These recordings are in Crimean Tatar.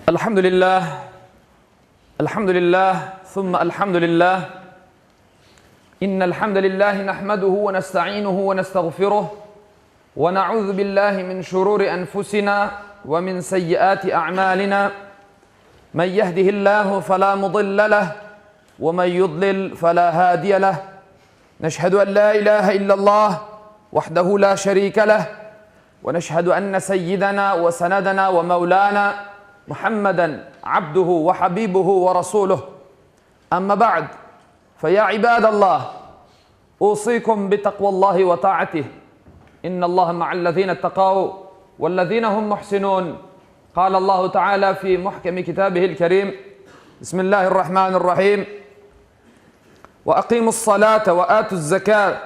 Elhamdülillah, elhamdülillah, thumma elhamdülillah. İnnel hamdelellahi nahmeduhu ve nestainuhu ve nestağfiruh ve na'uzu billahi min şururi enfusina ve min seyyiati a'malina. Men yehdihillahu fela mudille leh ve men yudlil fela hadiye leh. Neşhedü en la ilahe illallah vahdehu la şerike leh ve neşhedü enne seyyidena ve senedena ve mevlana Muhammeden abduhu ve habibuhu ve rasuluh. Amma ba'd, fe ya ibadallah, usikum bi takvallahi ve ta'atih. İnnallaha ma'allezine ittekav vellezine hum muhsinun. Kâle Allahu Teala fi muhkemi kitabihil kerim. Bismillahirrahmanirrahim. Ve akimus salate ve atuz zekâ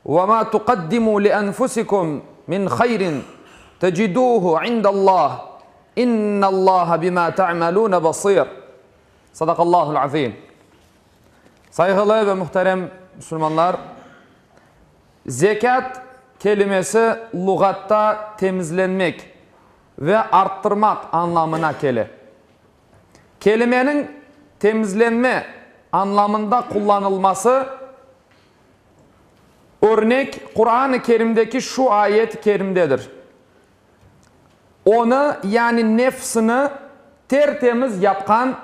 ve ma tuqaddimu li enfusikum min hayrin teciduhu indallah. İnnallaha bima ta'malun basir. Sadakallahul azim. Sayğılı ve muhterem musulmanlar, zekât kelimesi luğatta temizlenmek ve arttırmaq añlamına kele. Kelimeniñ temizlenme añlamında qullanılması örnek Quran-ı Kerimdeki şu ayet-i kerimdedir, Onı, yani nefsini ter-temiz yapqan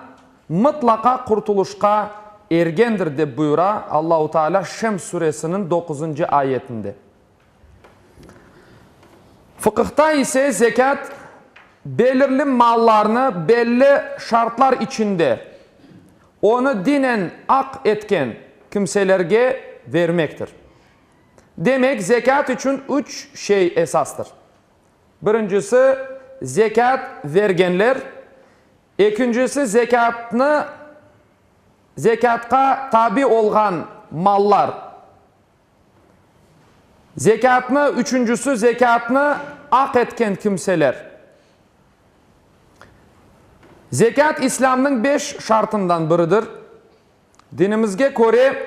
mıtlaqa qurtulışqa ergendir, dep buyura Allahu Teala Şems suresiniñ doquzıncı ayetinde. Fıqıhta ise zekât, belirli mallarnı belli şartlar içinde onı dinen aq etken kimselerge vermektir. Demek, zekât içün üç şey esastır. Birincisi, zekât vergenler, ekincisi, zekâtnı, zekâtqa tabi olğan mallar, zekâtnı, üçüncisi, zekâtnı aq etken kimseler. Zekât İslâmnıñ beş şartından biridir. Dinimizge köre,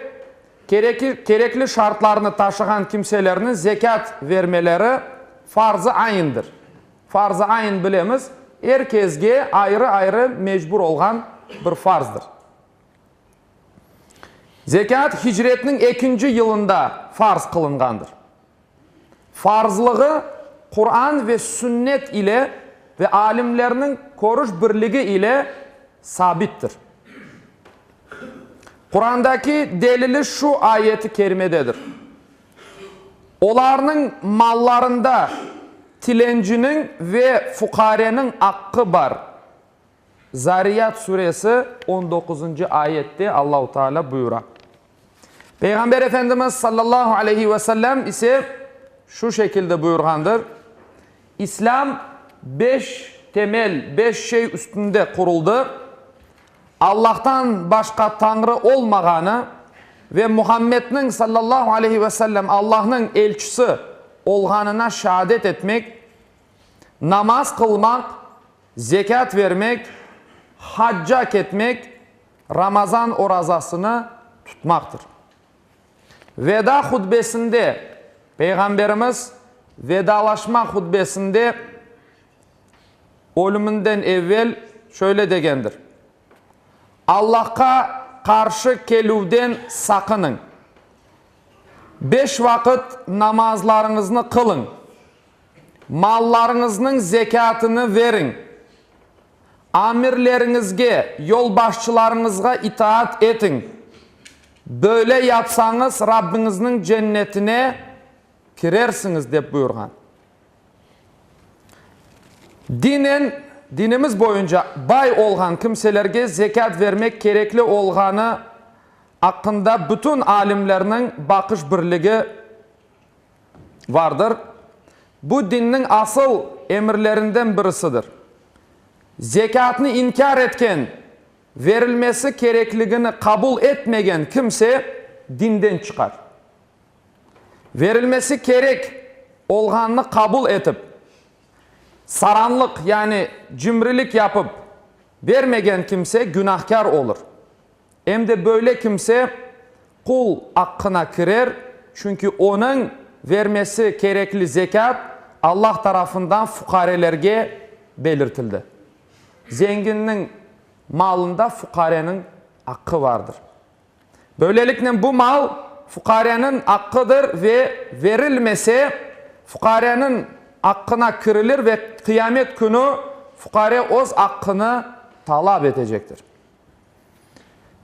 kerekli şartlarnı taşığan kimselerniñ zekât vermeleri farz-ı ayndır. Farz-ı ayn bilemiz, er kesge ayrı-ayrı mecbur olğan bir farzdır. Zekât hicretniñ ekinci yılında farz qılınğandır. Farzlığı Quran ve Sünnet ile ve alimlerniñ körüş birligi ile sabittir. Qurandaki delili şu ayeti kerimededir, Olarnıñ mallarında tilenciniñ ve fuqareniñ aqqı bar. Zariyat suresi on doquzıncı ayette Allahu Teala buyura. Peyğamber Efendimiz sallallahu aleyhi ve sellem ise şu şekilde buyurğandır, İslâm beş temel, beş şey üstünde quruldı, Allahtan başqa tañrı olmağanı ve Muhammedniñ sallallahu aleyhi ve sellem Allahnıñ elçisi olğanına şeadet etmek, namaz qılmaq, Zekât vermek, hacca ketmek, Ramazan orazasını tutmaqtır. Veda hutbesinde Peyğamberimiz vedalaşma hutbesinde ölüminden evvel şöyle degendir, Allahqa qarşı kelüvden saqınıñ. Beş vaqıt namazlarıñıznı qılıñ. Mallarıñıznıñ zekâtını veriñ. Amirleriñizge, yolbaşçılarıñızğa itaat etiñ. Böyle yapsañız, Rabbiñizniñ cennetine kirersiñiz, dep buyurğan. Dinen, dinimiz boyunca bay olğan kimselerge zekât vermek kerekli olğanı aqqında bütün alimlerniñ baqış birligi vardır. Bu dinniñ asıl emirlerinden birisidir. Zekâtnı inkâr etken, verilmesi kerekligini qabul etmegen kimse dinden çıqar. Verilmesi kerek olğanını qabul etip, saranlıq yani cimrilik yapıp bermegen kimse günahkâr olur. Em de böyle kimse qul aqqına kirer, çünki onıñ vermesi kerekli zekât Allah tarafından fuqarelerge belirtildi. Zenginniñ malında fuqareniñ aqqı vardır. Böyleliknen bu mal fuqareniñ aqqıdır ve verilmese, fuqareniñ aqqına kirilir ve qıyamet künü fuqare öz aqqını talap etecektir.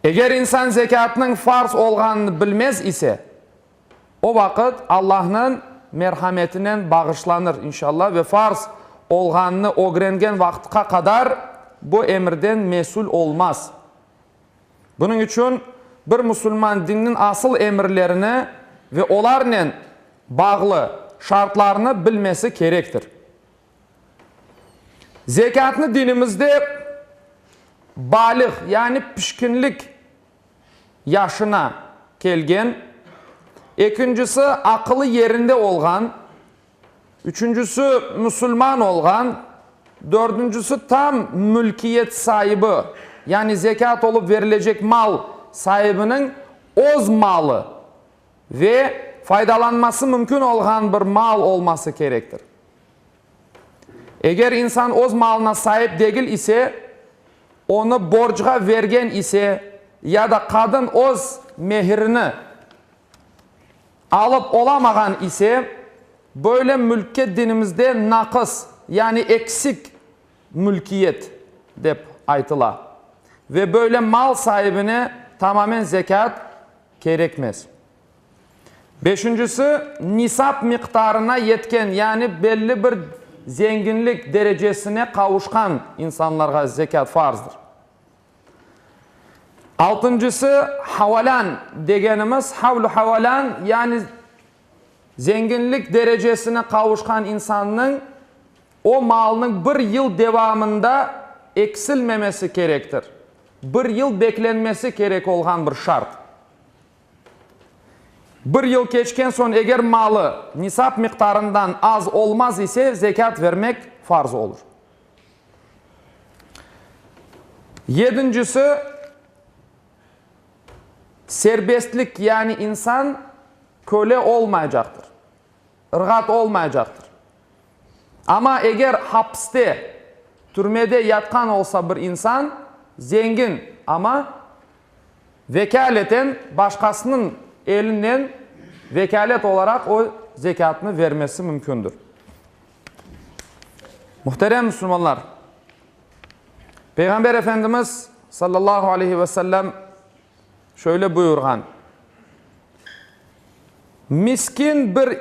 Eger insan zekâtnıñ farz olğanını bilmez ise, o vaqıt Allahnıñ merhametinen bağışlanır, inşallah, ve farz olğanını ögrengen vaqıtqa qadar bu emirden mesül olmaz. Bunıñ içün bir musulman dinniñ asıl emirlerini ve olarnen bağlı şartlarnı bilmesi kerektir. Zekâtnı dinimizde baliğ, yani pişkinlik yaşına kelgen, ekincisi, aqılı yerinde olğan, üçüncisi, musulman olğan, dördüncisi, tam mülkiyet saibi, yani zekât olıp verilecek mal saibiniñ öz malı ve faydalanması mümkün olğan bir mal olması kerektir. Eger insan öz malına saip degil ise, onı borcğa vergen ise ya da qadın öz mehirini alıp olamağan ise, böyle mülkke dinimizde naqıs, yani eksik mülkiyet dep aytıla ve böyle mal saibine tamamen zekât kerekmez. Beşincisi, nisap miqdarına yetken, yani belli bir zenginlik derecesine qavuşqan insanlarğa zekât farzdır. Altıncısı, havalân degenimiz, havlu havalân, yani zenginlik derecesine qavuşqan insannıñ o malnıñ bir yıl devamında eksilmemesi kerektir. Bir yıl beklenmesi kerek olğan bir şart. Bir yıl keçken soñ eger malı nisap miqdarından az olmaz ise, zekât vermek farz olur. Yedincisi, serbestlik, yani insan köle olmaycaqtır, ırğat olmaycaqtır. Amma eger hapiste, türmede yatqan olsa bir insan, zengin, amma vekâleten başqasınıñ elinen vekâlet olaraq o zekâtnı vermesi mümkündür. Muhterem musulmanlar! Peyğamber Efendimiz, sallallahu aleyhi ve sellem, şöyle buyurğan, Miskin bir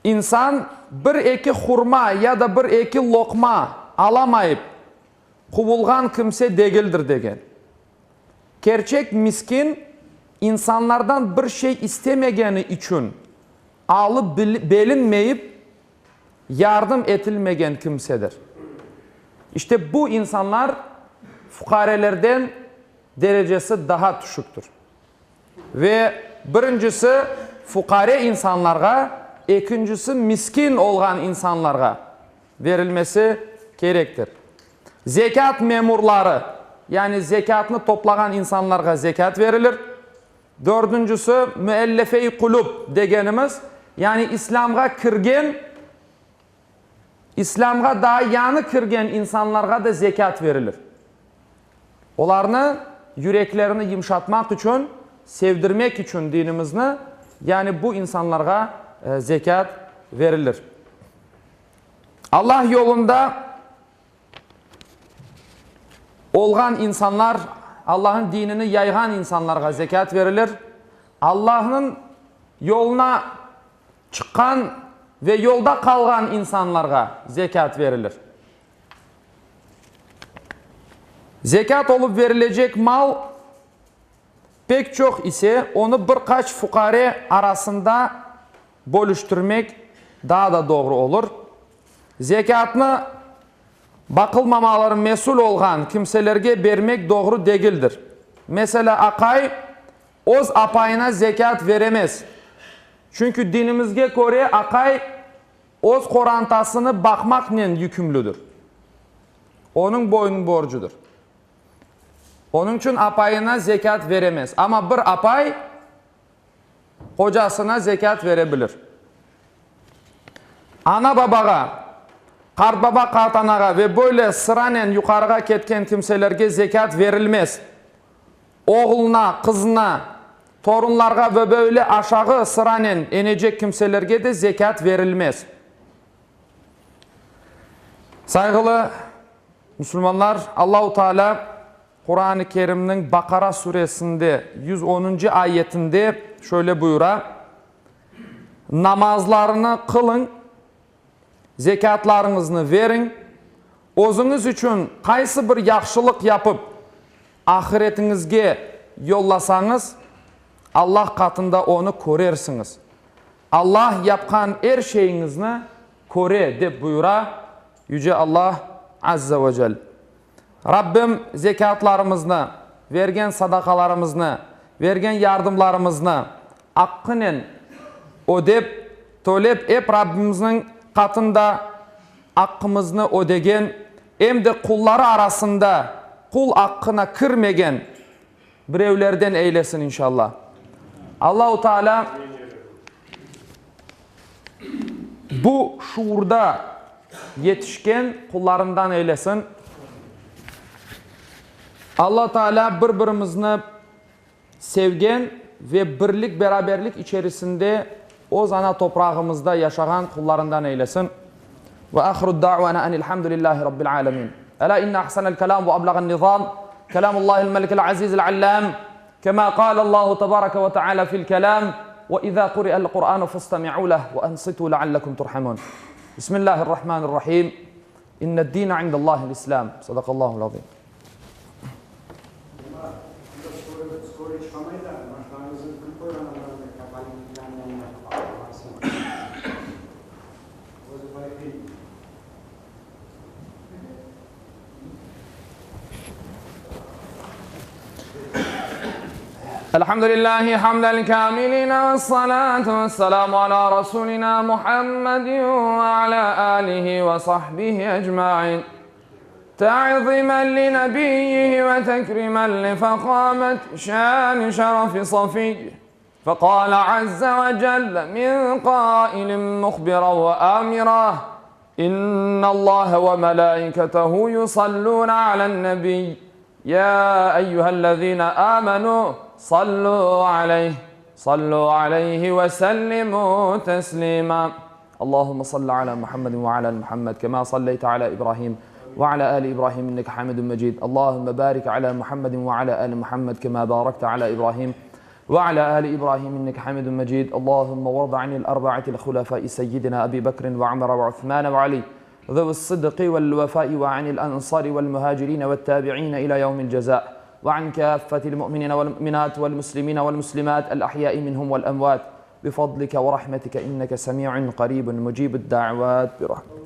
İnsan bir-eki hurma ya da bir-eki loqma alamayıp quvulğan kimse degildir degen. Kerçek miskin insanlardan bir şey istemegeni içün alı belinmeyip yardım etilmegen kimsedir. İşte bu insanlar fuqarelerden derecesi daha tüşüktir. Ve birincisi fuqare insanlarğa, ekincisi miskin olğan insanlarğa verilmesi kerektir. Zekât memurları, yani zekâtnı toplağan insanlarğa zekât verilir. Dördüncisi müellefe-i kulüp degenimiz, yani İslâmğa kirgen, İslâmğa daa yañı kirgen insanlarğa da zekât verilir. Olarnı yüreklerini yımşatmaq içün, sevdirmek içün dinimizni, yani bu insanlarğa zekât verilir. Allah yolunda olğan insanlar, Allahnıñ dinini yayğan insanlarğa zekât verilir. Allahnıñ yoluna çıqqan ve yolda qalğan insanlarğa zekât verilir. Zekât olıp verilecek mal pek çoq ise, onı bir qaç fuqare arasında bölüştirmek daa da doğru olur. Zekâtnı baqılmamaları mesül olğan kimselerge bermek doğru degildir. Meselâ, aqay öz apayına zekât veremez. Çünki dinimizge köre aqay Öz qorantasını baqmaqnen yükümlüdir. Onıñ boyun borcudır. Onıñ içün apayına zekât veremez. Amma bir apay qocasına zekât vere bilir. Ana-babağa. Qartbaba qartanağa ve böyle sıranen yuqarığa ketken kimselerge zekât verilmez. Oğluna, qızına, torunlarğa ve böyle aşağı sıranen enecek kimselerge de zekât verilmez. Sayğılı musulmanlar, Allahu Teala Quran-ı Kerimniñ Baqara suresinde 110-ncı ayetinde şöyle buyura, Namazlarını qılıñ, zekâtlarıñıznı veriñ, özüñiz içün qaysı bir yahşılıq yapıp, ahiretiñizge yollasañız, Allah qatında onı körersiñiz. Allah yapqan er şeyiñizni köre, dep buyura Yüce Allah azze ve cel. Rabbim zekâtlarımıznı, vergen sadaqalarımıznı, vergen yardımlarımıznı aqqınen ödep, tölep, ep Rabbimizniñ qatında aqqımıznı ödegen, em de qulları arasında qul aqqına kirmegen birevlerden eylesin inşallah. Allahu Teala bu şuurda yetişken qullarından eylesin. Alla Teala bir-birimizni sevgen ve birlik-beraberlik içerisinde öz ana toprağımızda yaşağan qullarından eylesin. Ve ahiru da'vana enilhamdülillahi rabbil alemin. Ela inne ahsenel kelam ve ablağan nizam kelamullahil melikil azizil allam kema qalallahu tebareke ve teala fil kelam ve iza kuri'el Kur'anu festemi'u leh ve ensitu leallekum turhamun. Bismillahirrahmanirrahim. İnned-dine indellahil İslam. Sadakallahul azim. Elhamdülillahi hamdel kamiline ve salatu ve selamu ala Resulina Muhammedin ve ala alihi ve sahbihi ecmain. Ta'zimen li nebiyyihi ve tekrimen li fekamet şan şerefi safiyyi. Fekale azze ve celle min kailin muhbiran ve amira, İnnallâhe ve melâiketehu yusallûne alen-nebiy, yâ eyyühellezîne âmenû sallû aleyh, sallû aleyhi ve sellimû teslîmâ. Allahümme salli alâ Muhammedin ve alâ ali Muhammed kemâ salleyte alâ İbrahim ve alâ ali İbrahim inneke hamidun mecid. Allahümme barik alâ Muhammedin ve alâ ali Muhammed kemâ barakte alâ İbrahim ve alâ ali İbrahim inneke hamidun mecid. Allahümme varda anil arba'atil hulefâi seyyidina Ebi Bekrin ve Ömer ve Uthman ve Ali zevi's-sıdqi vel-vefâi ve anil ensâri vel-muhâcirîne ve't-tâbi'îne ilâ yevmil cezâ ve an kâffetil mu'minîne vel-mu'minât vel-muslimîne vel-muslimât el-ahyâi minhum vel-emvât bifadlike ve rahmetike inneke semi'un qaribun mucibud-da'vât birahmetike.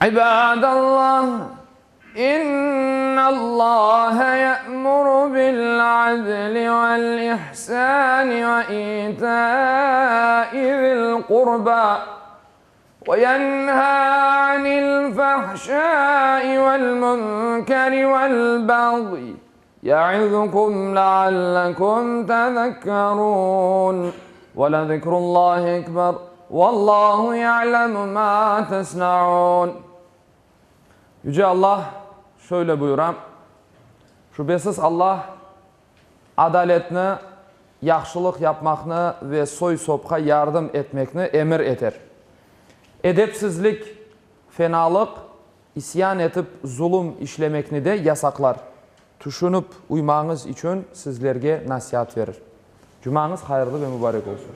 İbâdallah, İnnallâhe ye'muru bil-'adli vel-ihsâni ve itâi zil-qurbâ ve yenhâ anil-fahşâi vel-münkeri vel-bagyi ye'izukum leallekum tezekkerûn. Ve lezikrullâhi ekber, vellâhu ye'lemu mâ tesna'ûn. Yüce Allah şöyle buyura, Şübesiz Allah adaletni, yahşılıq yapmaqnı ve soy-sopqa yardım etmekni emir eter. Edepsizlik, fenalıq, isyan etip zulum işlemekni de yasaqlar. Tüşünip uymañız içün sizlerge nasiat verir. Cumañız hayırlı ve mübarek olsun.